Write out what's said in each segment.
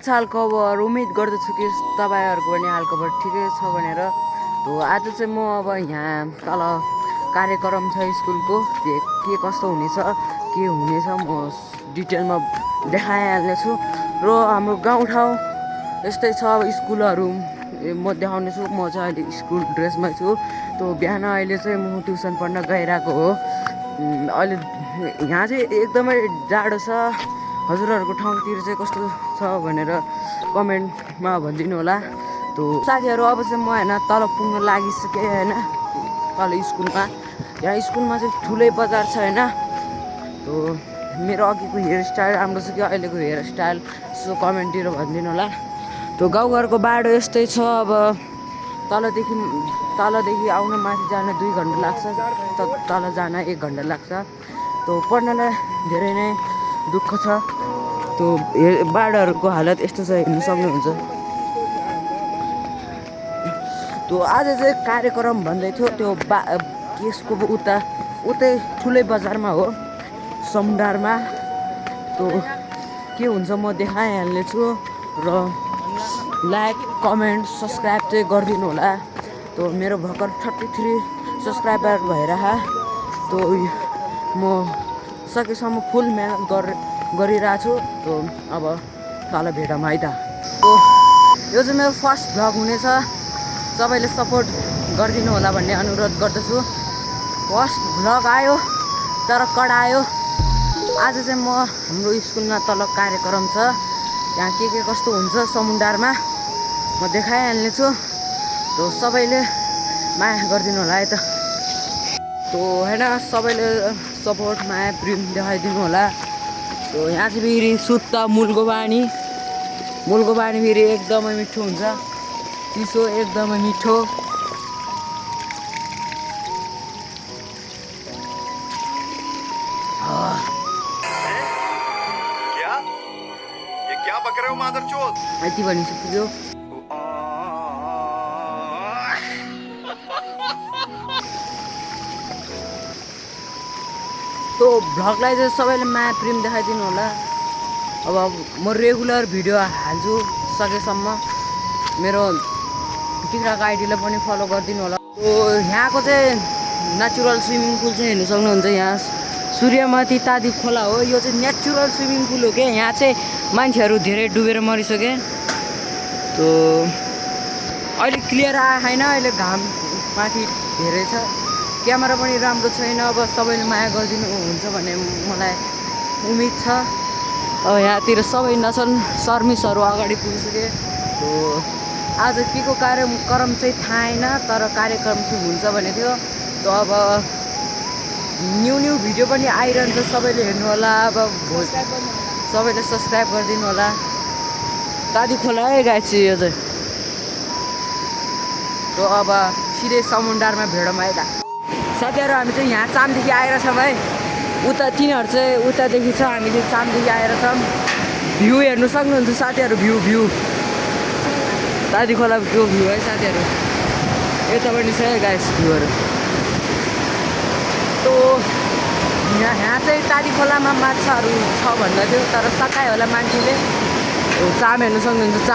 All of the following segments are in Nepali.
छ हालखबर? उम्मिद गर्दछु कि तपाईँहरूको पनि हालखबर ठिकै छ भनेर। आज चाहिँ म अब यहाँ तल कार्यक्रम छ स्कुलको, के कस्तो हुनेछ के हुनेछ म डिटेलमा देखाइहाल्नेछु। र हाम्रो गाउँठाउँ यस्तै छ। अब स्कुलहरू म देखाउनेछु। म चाहिँ अहिले स्कुल ड्रेसमा छु। बिहान अहिले चाहिँ म ट्युसन पढ्न गइरहेको हो। अहिले यहाँ चाहिँ एकदमै जाडो छ। हजुरहरूको ठाउँतिर चाहिँ कस्तो छ भनेर कमेन्टमा भनिदिनु होला। साथीहरू अब चाहिँ म होइन तल पुग्न लागिसकेँ होइन, तल स्कुलमा। यहाँ स्कुलमा चाहिँ ठुलै बजार छ होइन। मेरो अघिको हेयरस्टाइल राम्रो छ कि अहिलेको हेयरस्टाइल यसो कमेन्टतिर भनिदिनु होला। गाउँघरको बाटो यस्तै छ। अब तलदेखि आउन माथि जान 2 घन्टा लाग्छ, तल जान 1 घन्टा लाग्छ। पढ्नलाई धेरै नै दुःख छ। बाटोहरूको हालत यस्तो छ, हेर्नु सक्नुहुन्छ। आज चाहिँ कार्यक्रम भन्दै थियो त्यो केसको उतै ठुलै बजारमा हो, समुदारमा। के हुन्छ म देखाइहाल्नेछु। र लाइक कमेन्ट सब्सक्राइब चाहिँ गरिदिनु होला। मेरो भर्खर 33 सब्सक्राइबर भइरह। म सकेसम्म फुल मेहनत गरिरहेको छु। अब तल भेटौँ है त। यो चाहिँ मेरो फर्स्ट भ्लग हुनेछ। सबैले सपोर्ट गरिदिनु होला भन्ने अनुरोध गर्दछु। फर्स्ट भ्लग आयो तर कडा आयो। आज चाहिँ हाम्रो स्कुलमा तल कार्यक्रम छ। यहाँ के कस्तो हुन्छ समुदारमा म देखाइहाल्नेछु। सबैले माया गरिदिनु होला है त। होइन सबैले सपोर्ट माया प्रेम देखाइदिनु होला। यहाँ चाहिँ फेरि शुद्ध मुलको बानी फेरि एकदमै मिठो हुन्छ। चिसो एकदमै मिठो। क्या बक रहे हो मादरचोद? यति भनिसक्यो। भ्लगलाई चाहिँ सबैले माया प्रेम देखाइदिनु होला। अब म रेगुलर भिडियो हाल्छु सकेसम्म। मेरो टिकटक आइडीलाई पनि फलो गरिदिनु होला। यहाँको चाहिँ नेचुरल स्विमिङ पुल चाहिँ हेर्नु सक्नुहुन्छ। यहाँ सूर्यमती तादी खोला हो। यो चाहिँ नेचुरल स्विमिङ पुल हो क्या। यहाँ चाहिँ मान्छेहरू धेरै डुबेर मरिसके। अहिले क्लियर आएन। अहिले घाम माथि धेरै छ। क्यामेरा पनि राम्रो छैन। अब सबैले माया गरिदिनु हुन्छ भन्ने मलाई उम्मिद छ। यहाँतिर सबै नछन्, सर्मिसहरू अगाडि पुगिसके। आज के को कार्यक्रम चाहिँ थाहा छैन, तर कार्यक्रम चाहिँ हुन्छ भने थियो। अब न्यू भिडियो पनि आइरहन्छ, सबैले हेर्नु होला। अब सबैले सब्सक्राइब गरिदिनु होला। तादी खोला है गाइस यो चाहिँ। अब सिधै समुदारमा भेडौँ है त। साथीहरू हामी चाहिँ यहाँ चामदेखि आएर छौँ है। उता तिनीहरू चाहिँ उतादेखि छ, हामी चाहिँ चामदेखि आएर छौँ। भ्यू हेर्नु सक्नुहुन्छ साथीहरू। भ्यू तादी खोलाको भ्यू है साथीहरू। यता पनि छ है गाइस भ्यूहरू। यहाँ चाहिँ तादी खोलामा माछाहरू छ भन्दा थियो, तर सकायो होला मान्छेले। चाम हेर्नु सक्नुहुन्छ।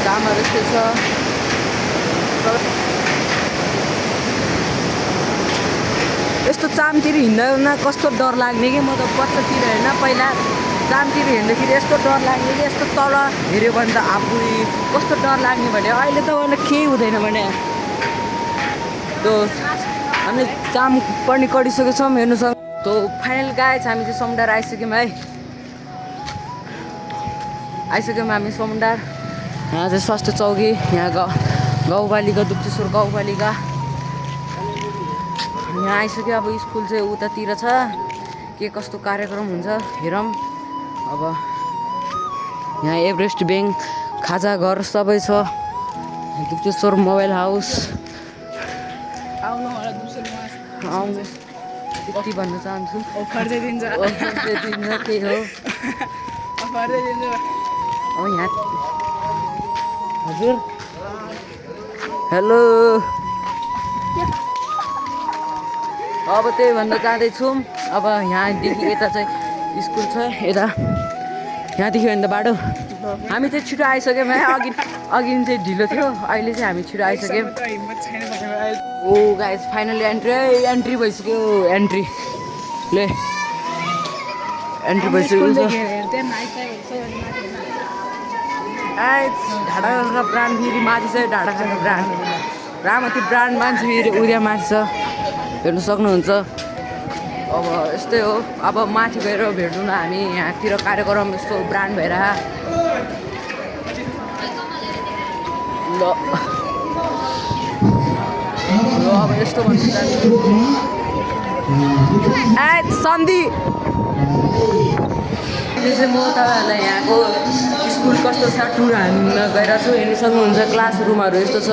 चामहरू यस्तै छ। यस्तो चामतिर हिँड्दा कस्तो डर लाग्ने कि। म त बच्चातिर होइन, पहिला चामतिर हिँड्दाखेरि यस्तो डर लाग्ने कि। यस्तो तल हेऱ्यो भने त आफू कस्तो डर लाग्ने भने। अहिले त केही हुँदैन भने। हामी चाम पनि कडिसकेको छौँ हेर्नु सक्छ। फाइनल गाइस हामी चाहिँ समुदार आइसक्यौँ है। हामी समुदार। यहाँ चाहिँ स्वास्थ्य चौकी, यहाँ गाउँपालिका दुप्तेश्वर गाउँपालिका यहाँ आइसक्यो। अब स्कुल चाहिँ उतातिर छ। के कस्तो कार्यक्रम हुन्छ हेरौँ। अब यहाँ एभरेस्ट ब्याङ्क, खाजा घर सबै छ। दुप्तेश्वर मोबाइल हाउस आउनु यति भन्न चाहन्छु। अफर चाहिँ दिन्छ त्यही हो। अब यहाँ हजुर हेलो। अब त्यही भन्न जाँदैछौँ। अब यहाँदेखि यता चाहिँ स्कुल छ यता यहाँदेखि अन्त बाटो हामी चाहिँ छिटो आइसक्यौँ है अघि चाहिँ ढिलो थियो अहिले चाहिँ हामी छिटो आइसक्यौँ ओ गाइस फाइनली एन्ट्री भइसक्यो एन्ट्री ले एन्ट्री भइसक्यो ढाडा खाएको ब्रान्ड फेरि माथि छ ढाडा खाएको ब्रान्ड रामती ब्रान्ड मान्छे फेरि उरिया माथि छ हेर्नु सक्नुहुन्छ अब यस्तै हो अब माथि गएर भेट्नु न हामी यहाँतिर कार्यक्रम यस्तो ब्रान्ड भएर ल अब यस्तो भन्नु सन्धि अहिले चाहिँ म तपाईँहरूलाई यहाँको स्कुल कस्तो छ टुर हान्न गइरहेको छु हेर्नु सक्नुहुन्छ क्लासरुमहरू यस्तो छ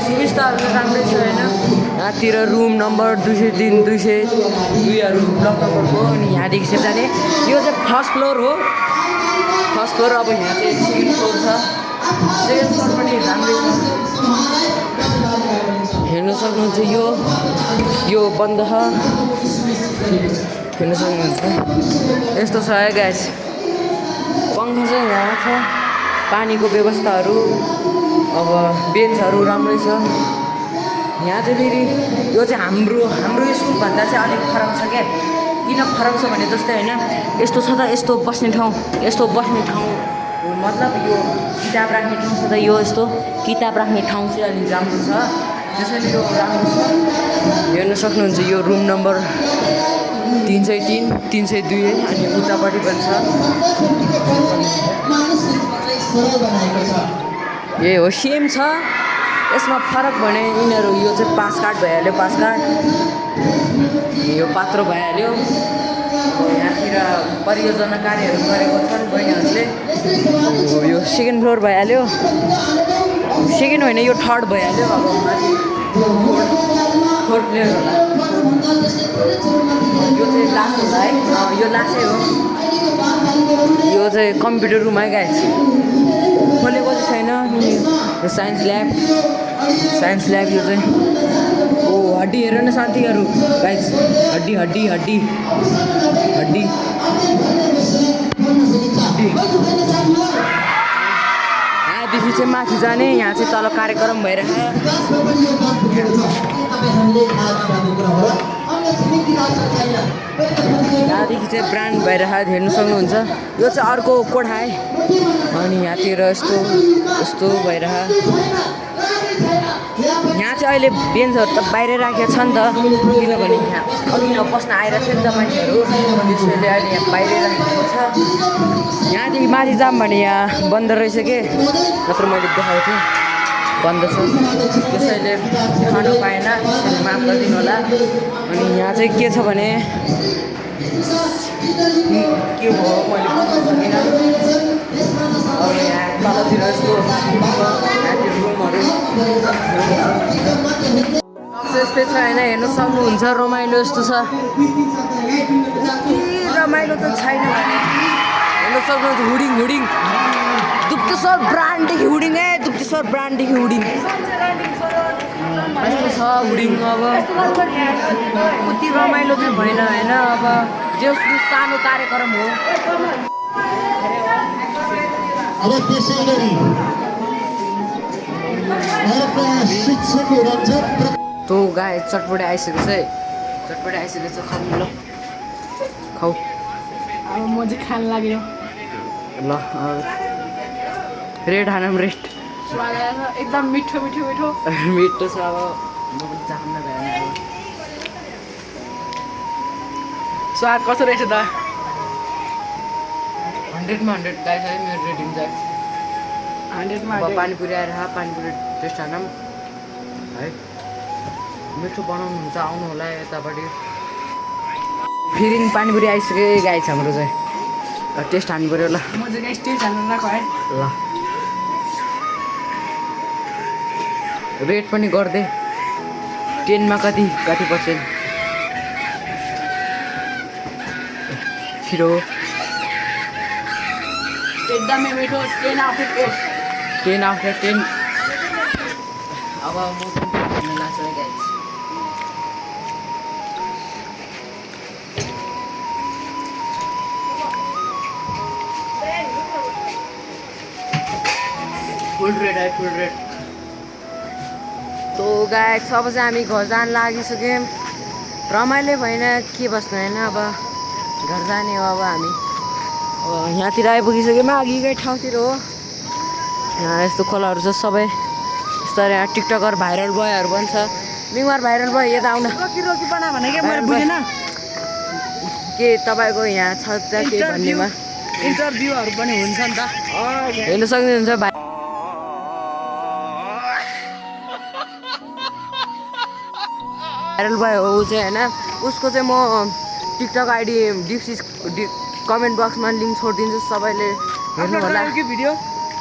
सुविस्ताहरू त राम्रै छ होइन यहाँतिर रुम नम्बर 203 202हरू ब्लक नम्बरको अनि यहाँदेखि चाहिँ जाने यो चाहिँ फर्स्ट फ्लोर हो फर्स्ट फ्लोर अब यहाँ चाहिँ सेकेन्ड फ्लोर छ सेकेन्ड फ्लोर पनि राम्रै छ हेर्नु सक्नुहुन्छ यो बन्द छ हेर्नु सक्नुहुन्छ यस्तो छ है ग्यास पङ्खा चाहिँ यहाँ छ पानीको व्यवस्थाहरू अब बेन्चहरू राम्रै छ यहाँ चाहिँ फेरि यो चाहिँ हाम्रो स्कुलभन्दा चाहिँ अलिक फरक छ क्या किन फरक छ भने जस्तै होइन यस्तो छ त यस्तो बस्ने ठाउँ मतलब यो किताब राख्ने ठाउँ छ त यो यस्तो किताब राख्ने ठाउँ चाहिँ अलिक राम्रो छ त्यसैले यो राम्रो छ हेर्न सक्नुहुन्छ यो रुम नम्बर 303 302 अनि उतापट्टि पनि छ ए हो सेम छ यसमा फरक भने यिनीहरू यो चाहिँ पास कार्ड भइहाल्यो पास कार्ड यो पात्रो भइहाल्यो यहाँतिर परियोजना कार्यहरू गरेको छन् बहिनीहरूले यो सेकेन्ड फ्लोर भइहाल्यो सेकेन्ड होइन यो थर्ड भइहाल्यो अब फोर्थ फ्लोर होला यो चाहिँ लास्ट होला है यो लास्टै हो यो चाहिँ कम्प्युटर रुम है गाइस खोलेको चाहिँ छैन यो साइन्स ल्याब यो चाहिँ ओ हड्डी हेर न साथीहरू गाइस हड्डी यहाँदेखि चाहिँ माथि जाने यहाँ चाहिँ तल कार्यक्रम भइरहेको यहाँदेखि चाहिँ ब्रान्ड भइरहेको हेर्नु सक्नुहुन्छ यो चाहिँ अर्को कोठा है अनि यहाँतिर यस्तो भइरहेको यहाँ चाहिँ अहिले बेन्चहरू त बाहिर राखेको छ नि त किनभने यहाँ अघि बस्न आइरहेको थियो नि त मान्छेहरू त्यसैले अहिले यहाँ बाहिर राखेको छ यहाँदेखि माथि जाऊँ भने यहाँ बन्द रहेछ के नत्र मैले देखाएको थिएँ बन्द छ त्यसैले देखाउन पाएन त्यसैले माफ गरिदिनु होला अनि यहाँ चाहिँ के छ भने के भयो मैले बुझ्न सकिनँ अब यहाँ तलतिर यस्तो यहाँतिर रुमहरू यस्तै छ होइन हेर्नु सक्नुहुन्छ रमाइलो यस्तो छ रमाइलो त छैन भने हेर्नु सक्नुहुन्छ हुडिङ दुप्तेश्वर ब्रान्डदेखि हुडिङ दुप्तेश्वर ब्रान्डदेखि हुडिङ यस्तो छ हुडिङ अब कति रमाइलो चाहिँ भएन होइन अब जस्तो सानो कार्यक्रम हो तो गाई चटपटे आइसकेको छ है चटपटे आइसकेको छ खाऊ ल खाऊ अब म चाहिँ खान लाग्यो ल रेड हानम रेड एकदम मिठो मिठो छ अब म पनि चाख्न भएन स्वाद कस्तो रहेछ त 100मा 100 गाइस है मेरो रेटिङ चाहिँ 100मा पानीपुरी आएर पानीपुरी टेस्ट हानम है मिठो बनाउनुहुन्छ आउनु होला यतापट्टि फेरि पानीपुरी आइसक्यो गाइस हाम्रो चाहिँ टेस्ट हान्नु पऱ्यो ल म चाहिँ गाइस टेस्ट हान्न राख है ल रेट पनि गर्दे 10मा कति पर्सेन्ट छिरो एकदमै मिठो 10 out of 10 10 out of 10 अब म पनि खान लाग्छ गाइस फुल रेड है फुल रेड तो गाइस अब चाहिँ हामी घर जान लागिसक्यौँ रमाइलो भएन के बस्नु होइन अब घर जाने हो अब हामी अब यहाँतिर आइपुगिसक्यौँ अघिकै ठाउँतिर हो यहाँ यस्तो खोलाहरू छ सबै यस्तो यहाँ टिकटकर भाइरल बोयहरू पनि छ मिङमार भाइरल बोय यता आउन रोकी बना भनेको मैले भाइरल बोय। बुझेन के तपाईँको यहाँ छ त केही भन्नेमा इन्टरभ्यूहरू पनि हुन्छ नि त हेर्न सक्नुहुन्छ भाइरल बोय हो ऊ चाहिँ होइन उसको चाहिँ म टिकटक आइडी कमेन्ट बक्समा लिङ्क छोडिदिन्छु सबैले हेर्नु होला भिडियो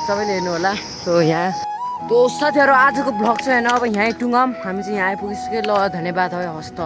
सबैले हेर्नु होला तो यहाँ तो साथीहरू आजको भ्लग चाहिँ होइन अब यहीँ टुङ्गाम हामी चाहिँ यहाँ आइपुगिसक्यो ल धन्यवाद है हस्त